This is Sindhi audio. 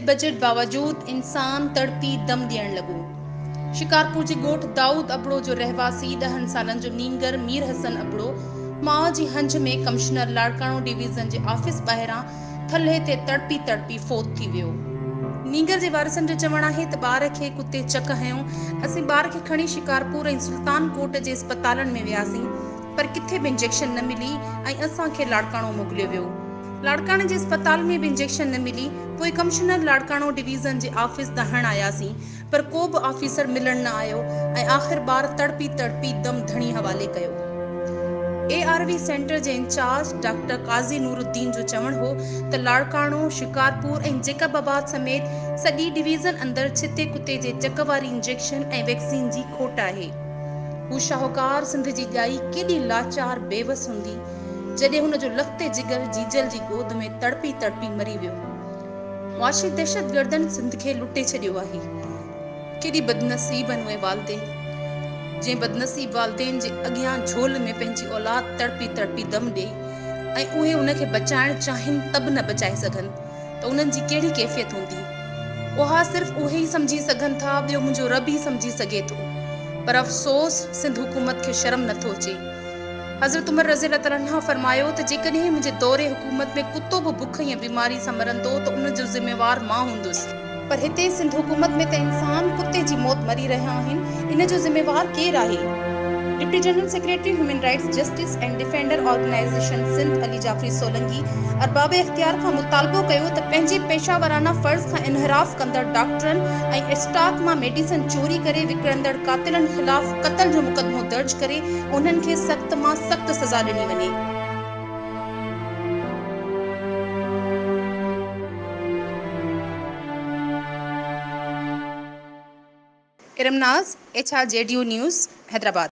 بجيٽ باوجود انسان تڙپي دم ڏيڻ لڳو. شڪارپور جي ڳوٺ دائود ابڙو جو رهواسي ڏهن سالن جو نينگر مير حسن ابڙو ماء جي هنج ۾ ڪمشنر لاڙڪاڻو ڊويزن جي آفيس ٻاهران ٿلهي تي تڙپي تڙپي فوت ٿي ويو. نينگر جي وارثن جو چوڻ آهي ته ٻار کي ڪتي چڪ هنيو، اسين ٻار کي کڻي شڪارپور ۽ سلطان ڪوٽ جي اسپتالن ۾ وياسين پر ڪٿي به انجيڪشن نه ملي ۽ اسان کي لاڙڪاڻو موڪليو ويو. لاڙڪاڻي جي اسپتال ۾ به انجيڪشن نه ملي، پوء ڪمشنر لاڙڪاڻو ڊويزن جي آفيس دانهڻ آياسين پر ڪو به آفيسر ملڻ نه آيو ۽ آخر ٻار تڙپي تڙپي دم ڌڻي حوالي ڪيو. اي آر وي سينٽر جي انچارج ڊاڪٽر قاضي نورالدين جو چوڻ هو ته لاڙڪاڻو، شڪارپور ۽ جيڪب آباد سميت سڄي ڊويزن اندر ڇتي ڪتي جي چڪ واري انجيڪشن ۽ ويڪسين جي کوٽ آهي. هو شاهوڪار سنڌ جي ڄائي ڪيڏي لاچار بيوس هوندي. جڏهن هن جو لخت جگر جيجل جي گود ۾ تڙپي تڙپي مري ويو. معاشي دهشتگردن سنڌ کي لٽي ڇڏيو آهي. ڪيڏي بدنصيب آهن اهي والدين، جنهن بدنصيب والدين جي اڳيان جهول ۾ پنهنجي اولاد تڙپي تڙپي دم ڏئي ۽ اهي ان کي بچائڻ چاهين ته به نه بچائي سگهن ته انهن جي ڪهڙي ڪيفيت هوندي. اها صرف اهي ئي سمجهي سگهن ٿا، ٻيو منهنجو رب ئي سمجهي سگهي ٿو. پر افسوس سنڌ حڪومت کي شرم نٿو اچي. حضرت عمر رضي الله تعالٰي عنه فرمايو ته جيڪڏهن منهنجي دور حڪومت ۾ ڪتو به بک يا بيماري سان مرندو ته ان جو ذميوار مان هوندس. پر هتي سنڌ حڪومت ۾ ته انسان ڪتي جي موت مري رهيا آهن ان جو ذميوار ڪير آهي؟ Deputy general secretary human rights justice and defender organisation Sindh Ali Jafri Solangi ارباب اختيار کان مطالبو ڪيو ته پنهنجي پيشه ورانه فرض کان انحراف ڪندڙ ڊاڪٽرن ۽ اسٽاڪ مان ميڊيسن چوري ڪري وڪڻندڙ قاتلن خلاف قتل جو مقدمو درج ڪري انهن کي سخت مان سخت سزا ڏني وڃي. Iram Naz, H R G D news, Hyderabad.